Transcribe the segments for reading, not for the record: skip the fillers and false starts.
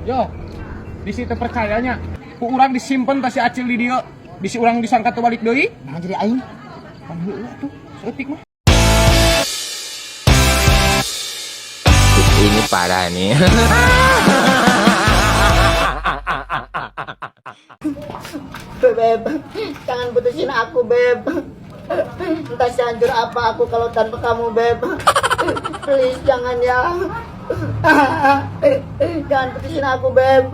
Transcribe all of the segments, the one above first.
Yo, bisi teu percayanya. Ku urang disimpen tas si Acil di dieu. Bisi urang disangka teu balik deui. Nah jadi aing. Pan heueuh atuh, saeutik mah. Ini parah nih. Beb, jangan putusin aku, Beb. Entah sehancur apa aku kalau tanpa kamu, Beb. Please, jangan ya. Jangan putusin aku, Beb.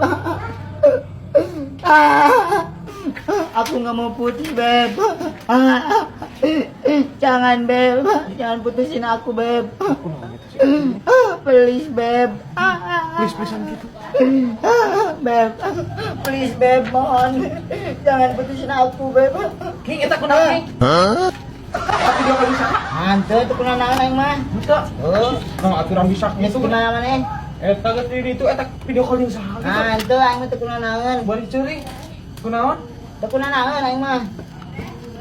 Aku nggak mau putus, Beb. Jangan, Beb. Jangan putusin aku, Beb. Please, Beb. Please, please gitu. Beb, please Beb, mohon jangan putusin aku, Beb. King eta kunaon, King? Tapi dia kali bisa. Hantu itu kunaon aing mah. Henteu. Oh, Nah, aturan bisa geus gitu. kunaon maneh? Eta geus di ditu eta video call jeung saha gitu. Hantu aing mah teu kunaon. Bari ceuring. Kunaon? Teu kunaon aing mah.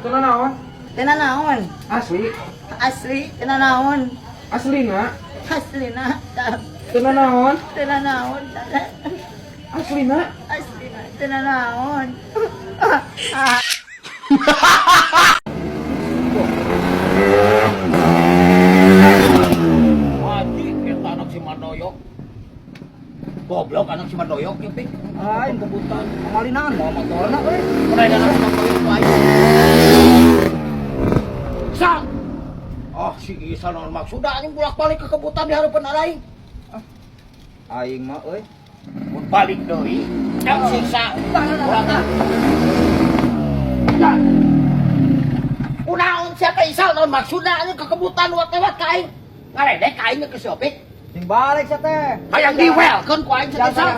Kunaon? Teu nanaon. Asli. Asli teu nanaon. Aslina. Aslina. Teu nanaon. Teu nanaon. Aslina. Aslina teu nanaon. Haji, eta anak si Mardoyok. Goblok anak si Mardoyok ya, Pik. Aing kebutan ngalinangan mau motorna euy. Pernah anak si Mardoyok ku aing. Sa. Oh, si Isa naon maksudna anjing bolak-balik ke kebutan di hareupeun aing. Aing mah euy. Mun balik deui, jang siksa. Urang tah. Ya. Kunaon sia teh Isal naon maksudna anjing ke kebutan lewat-lewat ka aing. Ngaledek ka aing ke si Opik. Sing balik sia teh. Hayang diwelkeun ku aing sia teh Isal.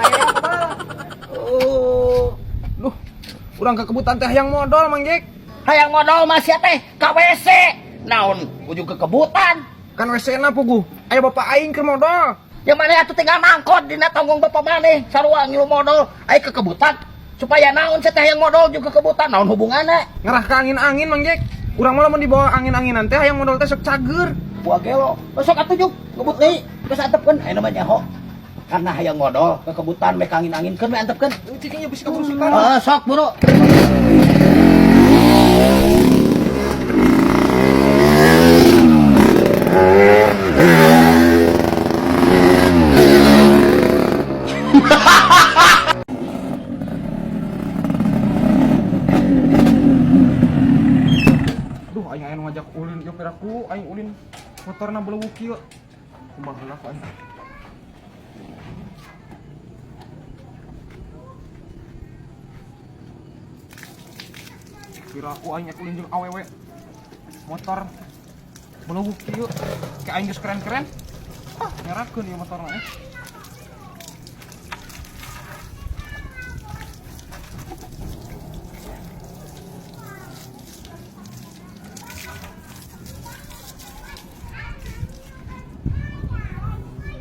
Oh. Duh, urang ke kebutan teh hayang modal Mang Jek. Hayang modal mah sia teh ka WC. Naon ujung ke kebutan. Kan WC na puguh. Aya bapak aing keur modal. Yang mana atuh tinggal mangkot dina tanggung bapak maneh sarua ngilu modal ai ke kebutan. Supaya naon sia teh hayang modal jeung ke kebutan naon hubunganna? Ngarah ke angin-angin Mang Jek. Urang mah lamun dibawa angin-anginan teh hayang modal teh sok cager. Buah gelo. Besok atuh juk ngebut deui. Geus antepkeun aya namanya nyaho. Karena hayang modal ke kebutan meh angin-anginkeun we antepkeun. Cicingnya bisa kabur sultan. Heeh, sok buru. Duh, aing aya nu ngajak ulin ieu piraku, aing ulin motorna belewuk kieu. Kumaha heula ku aing. Piraku aing ek ulin jeung awewe. Motor belewuk kieu. Kayak aing geus keren-keren. Ah, nyerakeun ieu motorna eh.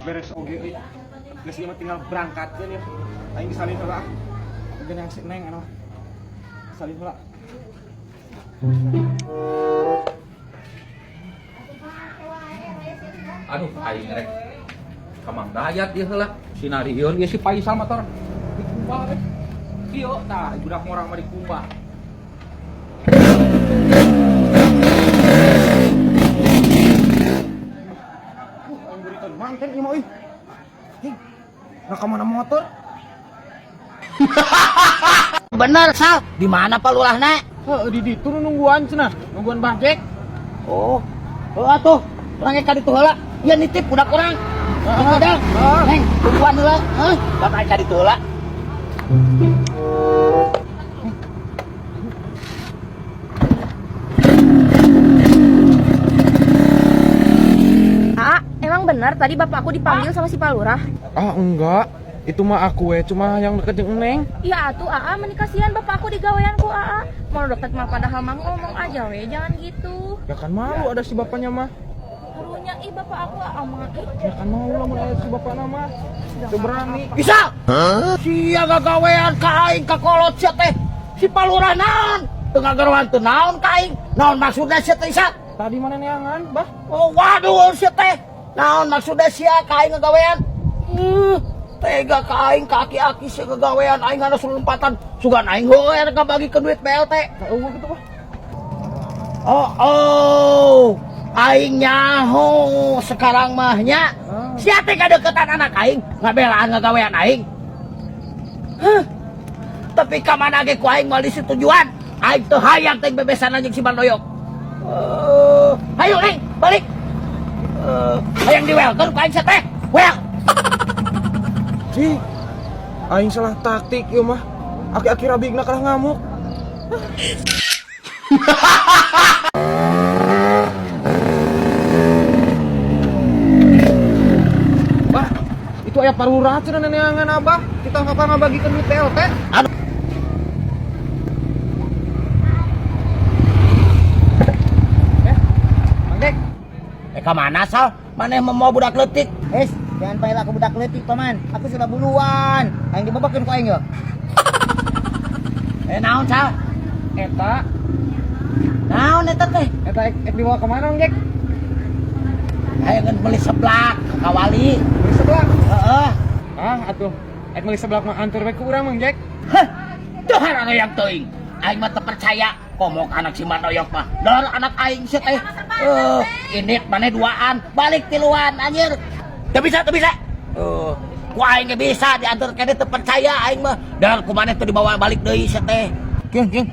Beres oge euy. Geus ieu mah tinggal berangkatkeun ya. Aing disalin heula ah. Geus yang si Neng anu. Salin heula. Aduh, aing rek ka Mang Dayat ieu heula. Sinarieun ieu si Faisal motor. Dikumbah we. Kieu tah budak ngorang mah dikumbah. Aing berikan manten ieu mah euy. Hing. Nah ka mana motor? Bener Sal, di mana Pak Lurahna? Heuh, di ditu nu nungguan cenah, nungguan Bah Jek. Oh, oh atuh, urang ka ditu heula. Ieu nitip budak urang. Tunggu modal. Neng, tungguan heula. Heuh, bapak ka ditu heula. Aa, emang benar tadi bapak aku dipanggil sama si Pak Lurah? Ah, enggak. Itu mah aku we, cuma yang deket jeung Neng. Iya atuh Aa, menikah sian bapak aku digaweanku Aa. Mau deket mah padahal mah ngomong aja we, jangan gitu. Ya kan malu ada si bapaknya mah. Harunya ih bapak aku Aa mah ih. Ya kan malu lah mun aya si bapakna mah. Teu berani. Isal. Sia gagawean ka aing ka kolot sia teh. Si Pak Lurah naon? Teu ngagaroan teu naon ka aing? Naon maksudna sia teh Isal? Tadi mana neangan, Bah? Oh, waduh sia teh. Naon maksudna sia ka aing ngagawean? Tega ka aing ka aki-aki sia gagawean aing ngana lompatan. Sugan aing heueuh rek ngabagikeun duit BLT. Eueuh kitu bah. Oh. Aing nyaho sekarang mah nya. Sia teh kadeukeutan anak aing, ngabelaan ngagawean aing. Hah. Tapi ka mana ge ku aing moal disetujuan. Aing teu hayang teh bebesan anjing si Mandoyok. Ayo Neng, balik. Hayang diwelkeun ku aing sia teh. Well. Ih, aing salah taktik ieu mah. Aki-aki rabigna kalah ngamuk. Bah, itu aya parura cenah neneangan abah. Kita kapan ngabagikeun duit BLT? Aduh. Eh, Mang Dek. Ka mana Sal? Maneh mau budak leutik? Es, jangan panggil aku budak leutik, Paman. Aku sudah buluan. Aing dibabakeun ku aing ya. Naon Sal? Eta, Naon eta teh? Eta ek dibawa kemana, Mang Jack? Hayang beli seblak ke Kawali. Beli seblak. Heeh. Ah, atuh. Ek beli seblak mah antur we ku urang, Mang Jack. Hah, teu yang teuing. Aing mah teu percaya komo ka anak si Mandoyok mah. Dor anak aing sia teh. Ini maneh duaan, balik tiluan anjir. Teu bisa, teu bisa. Ku aing ge bisa diantar kene teu percaya aing mah. Dor ku maneh teu dibawa balik deui sia teh. Kieu, kieu.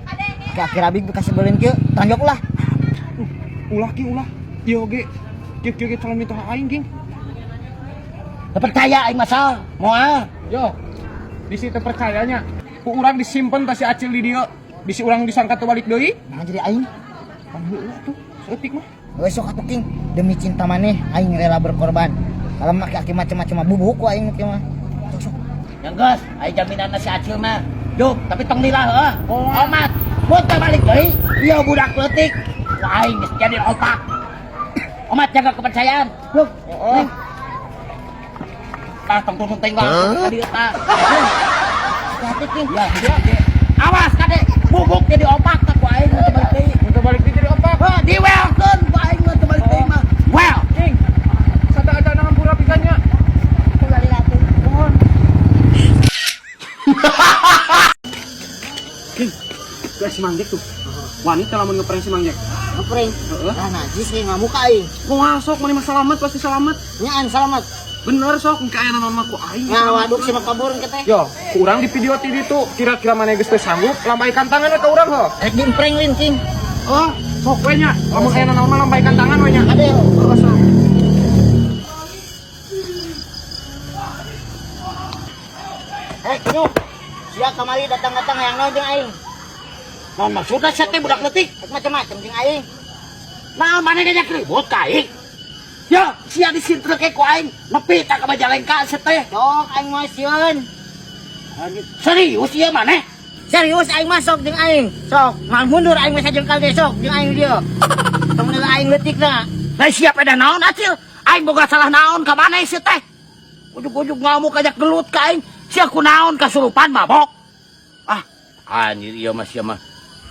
Ka akhir abig kasih beuleun kieu, tonjok lah. Ulah ki ulah. Ieu oge. Kieu kieu ge calon mitoha aing, King. Teu percaya aing mah Sal. Moal. Yo. Di situ percayanya. Ku urang disimpen tas si Acil di dieu. Bisi urang disangka teu balik deui. Nah jadi aing. Pan heueuh atuh, saeutik mah. Geus sok atuh King, demi cinta maneh aing rela berkorban. Kalau mah aki macam-macam mah bubuk ku aing kieu mah. Sok sok. Yang geus, aing jaminan si Acil mah. Duh, tapi tong lila heuh. Omat, mun teu balik deui, ieu budak leutik. Ku aing geus jadi otak. Omat jaga kepercayaan. Loh, Oh. Tah tong turun teh lah ka dieu tah. Hati King. Ya, ya. Awas kade, bubuk jadi opak tah ku aing mun teu balik deui. Mun teu balik deui jadi opak. Heuh, diwelkeun ku aing mun teu balik deui mah. Well, King. Sada ada ngampura pisannya. Ulah lila tuh. Mohon. King, tuh si Mang Jack tuh. Wani teh lamun ngeprank si Mang Jack. Ngeprank. Heeh. Ah najis nih ngamuk aing. Moal sok maneh mah selamat pasti selamat. Nyaan selamat. Bener sok engke aya naon mah ku aing. Nah, waduk si makaburun ke teh. Yo, ku urang di video ti ditu kira-kira maneh geus teu sanggup lambaikan tangan we ka urang heuh. Rek diemprank lin King. Oh, sok we nya. Lamun aya naon mah lambaikan tangan we nya. Ade. Heeh, sok. Eh, nyuk. Sia kamari datang-datang hayang naon jeung aing. Naon maksudna sia teh budak leutik? Rek macam-macam jeung aing. Naon maneh ngajak ribut ka aing? Ya, sia disintrek ku aing nepi ka Majalengka sia teh. Sok aing mah sieun. Serius ieu maneh? Serius aing mah sok jeung aing. Sok, ngan mundur aing mah sajengkal ge sok jeung aing dieu. Temen aing leutik na. Lah siap ada naon Acil? Aing boga salah naon ka maneh sia teh? Ujug-ujug ngamuk ajak gelut ka aing. Sia kunaon kasurupan mabok? Ah, anjir ieu mah sia mah.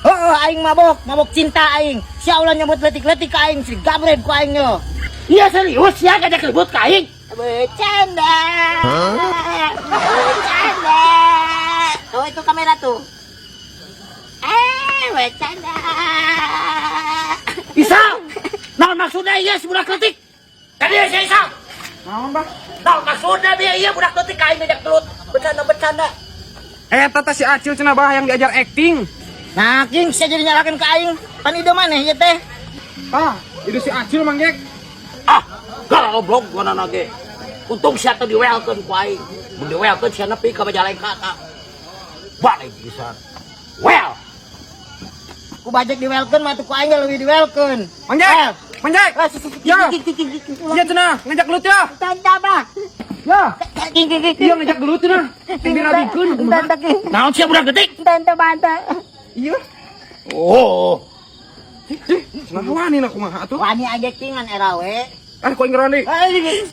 Heeh, aing mabok, mabok cinta aing. Sia ulah nyebut leutik-leutik ka aing, si gabret ku aing yo. Iya serius sia ngajak ribut ka aing. Bercanda. Bercanda. Tuh itu kamera tuh. Bercanda. Isal, naon maksudna ieu si budak leutik? Ka dieu sia Isal. Naon, Bah? Naon maksudna dia ieu budak leutik ka aing ngajak gelut. Bercanda-bercanda. Eta teh si Acil cenah bah yang diajar acting. Nah, King, sia jadi nyalakan ke aing. Pan ide maneh ieu teh. Tah, itu si Acil Mang Jack. Ah, goblok gua ge. Untung sia teh diwelkeun ku aing. Mun diwelkeun sia nepi ka Majalengka ta. Balik pisan. Well, Ku bajak diwelkeun mah tuh ku aing leuwih diwelkeun. Mang Jack. Mang Jack. Ah, si- si- si- Ya. King, King, King, King, King. Iya cenah, ngajak gelut ya. Tanda, Bah. Ya. King, King, King. Iya ngajak gelut cenah. Sing dirabikeun kumaha? Tanda, King. naon sia budak geutik? Tanda, banta. Iya. Oh. Cenah wani na kumaha atuh? Wani aja kingan era we. Ah, ku aing ngerani. Ah, ini.